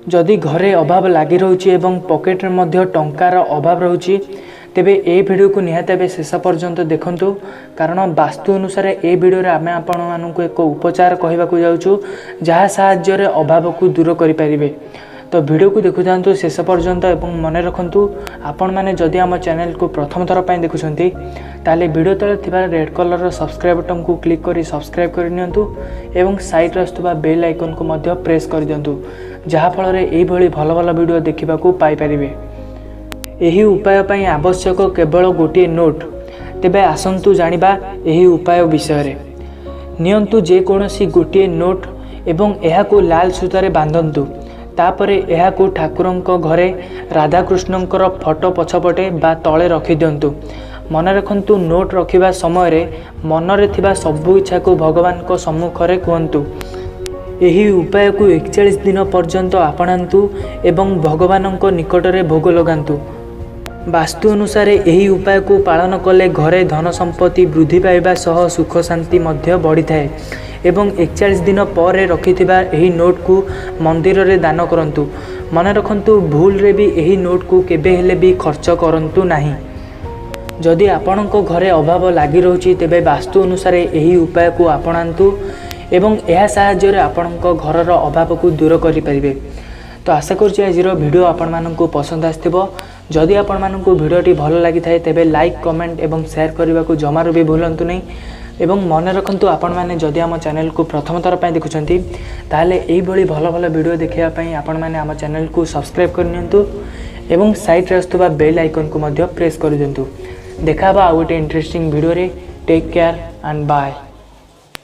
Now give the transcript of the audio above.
ଯଦି ଘରେ ଅଭାବ ଲାଗି ରହୁଛି ଏବଂ ପକେଟରେ ମଧ୍ୟ ଟଙ୍କାର ଅଭାବ ରହୁଛି, ତେବେ ଏ ଭିଡ଼ିଓକୁ ନିହାତି ଭାବେ ଶେଷ ପର୍ଯ୍ୟନ୍ତ ଦେଖନ୍ତୁ, କାରଣ ବାସ୍ତୁ ଅନୁସାରେ ଏ ଭିଡ଼ିଓରେ ଆମେ ଆପଣମାନଙ୍କୁ ଏକ ଉପଚାର କହିବାକୁ ଯାଉଛୁ, ଯାହା ସାହାଯ୍ୟରେ ଅଭାବକୁ ଦୂର କରିପାରିବେ। ତ ଭିଡ଼ିଓକୁ ଦେଖୁଥାନ୍ତୁ ଶେଷ ପର୍ଯ୍ୟନ୍ତ ଏବଂ ମନେ ରଖନ୍ତୁ, ଆପଣମାନେ ଯଦି ଆମ ଚ୍ୟାନେଲକୁ ପ୍ରଥମ ଥର ପାଇଁ ଦେଖୁଛନ୍ତି, ତାହେଲେ ଭିଡ଼ିଓ ତଳେ ଥିବା ରେଡ଼୍ କଲର୍ର ସବସ୍କ୍ରାଇବ୍ ବଟନ୍କୁ କ୍ଲିକ୍ କରି ସବସ୍କ୍ରାଇବ୍ କରିନିଅନ୍ତୁ ଏବଂ ସାଇଡ଼୍ରେ ଆସୁଥିବା ବେଲ୍ ଆଇକନ୍କୁ ମଧ୍ୟ ପ୍ରେସ୍ କରିଦିଅନ୍ତୁ, ଯାହାଫଳରେ ଏଇଭଳି ଭଲ ଭଲ ଭିଡ଼ିଓ ଦେଖିବାକୁ ପାଇପାରିବେ। ଏହି ଉପାୟ ପାଇଁ ଆବଶ୍ୟକ କେବଳ ଗୋଟିଏ ନୋଟ୍। ତେବେ ଆସନ୍ତୁ ଜାଣିବା ଏହି ଉପାୟ ବିଷୟରେ। ନିଅନ୍ତୁ ଯେକୌଣସି ଗୋଟିଏ ନୋଟ୍ ଏବଂ ଏହାକୁ ଲାଲ ସୂତାରେ ବାନ୍ଧନ୍ତୁ। ତାପରେ ଏହାକୁ ଠାକୁରଙ୍କ ଘରେ ରାଧାକୃଷ୍ଣଙ୍କର ଫଟୋ ପଛପଟେ ବା ତଳେ ରଖିଦିଅନ୍ତୁ। ମନେ ରଖନ୍ତୁ, ନୋଟ୍ ରଖିବା ସମୟରେ ମନରେ ଥିବା ସବୁ ଇଚ୍ଛାକୁ ଭଗବାନଙ୍କ ସମ୍ମୁଖରେ କୁହନ୍ତୁ। ଏହି ଉପାୟକୁ 41 ଦିନ ପର୍ଯ୍ୟନ୍ତ ଆପଣାନ୍ତୁ ଏବଂ ଭଗବାନଙ୍କ ନିକଟରେ ଭୋଗ ଲଗାନ୍ତୁ। ବାସ୍ତୁ ଅନୁସାରେ ଏହି ଉପାୟକୁ ପାଳନ କଲେ ଘରେ ଧନ ସମ୍ପତ୍ତି ବୃଦ୍ଧି ପାଇବା ସହ ସୁଖ ଶାନ୍ତି ମଧ୍ୟ ବଢ଼ିଥାଏ ଏବଂ 41 ଦିନ ପରେ ରଖିଥିବା ଏହି ନୋଟ୍କୁ ମନ୍ଦିରରେ ଦାନ କରନ୍ତୁ। ମନେ ରଖନ୍ତୁ, ଭୁଲରେ ବି ଏହି ନୋଟ୍କୁ କେବେ ହେଲେ ବି ଖର୍ଚ୍ଚ କରନ୍ତୁ ନାହିଁ। ଯଦି ଆପଣଙ୍କ ଘରେ ଅଭାବ ଲାଗି ରହୁଛି, ତେବେ ବାସ୍ତୁ ଅନୁସାରେ ଏହି ଉପାୟକୁ ଆପଣାନ୍ତୁ ଏବଂ ଏହା ସାହାଯ୍ୟରେ ଆପଣଙ୍କ ଘରର ଅଭାବକୁ ଦୂର କରିପାରିବେ। ତ ଆଶା କରୁଛି ଆଜିର ଭିଡ଼ିଓ ଆପଣମାନଙ୍କୁ ପସନ୍ଦ ଆସିଥିବ। ଯଦି ଆପଣମାନଙ୍କୁ ଭିଡ଼ିଓଟି ଭଲ ଲାଗିଥାଏ, ତେବେ ଲାଇକ୍, କମେଣ୍ଟ ଏବଂ ସେୟାର କରିବାକୁ ଜମାରୁ ବି ଭୁଲନ୍ତୁ ନାହିଁ। ଏବଂ ମନେ ରଖନ୍ତୁ, ଆପଣମାନେ ଯଦି ଆମ ଚ୍ୟାନେଲକୁ ପ୍ରଥମ ଥର ପାଇଁ ଦେଖୁଛନ୍ତି, ତାହେଲେ ଏଇଭଳି ଭଲ ଭଲ ଭିଡ଼ିଓ ଦେଖିବା ପାଇଁ ଆପଣମାନେ ଆମ ଚ୍ୟାନେଲକୁ ସବସ୍କ୍ରାଇବ୍ କରିନିଅନ୍ତୁ ଏବଂ ସାଇଡ଼୍ରେ ଆସୁଥିବା ବେଲ୍ ଆଇକନ୍କୁ ମଧ୍ୟ ପ୍ରେସ୍ କରିଦିଅନ୍ତୁ। ଦେଖା ହେବ ଆଉ ଗୋଟେ ଇଣ୍ଟରେଷ୍ଟିଂ ଭିଡ଼ିଓରେ। Take care and bye.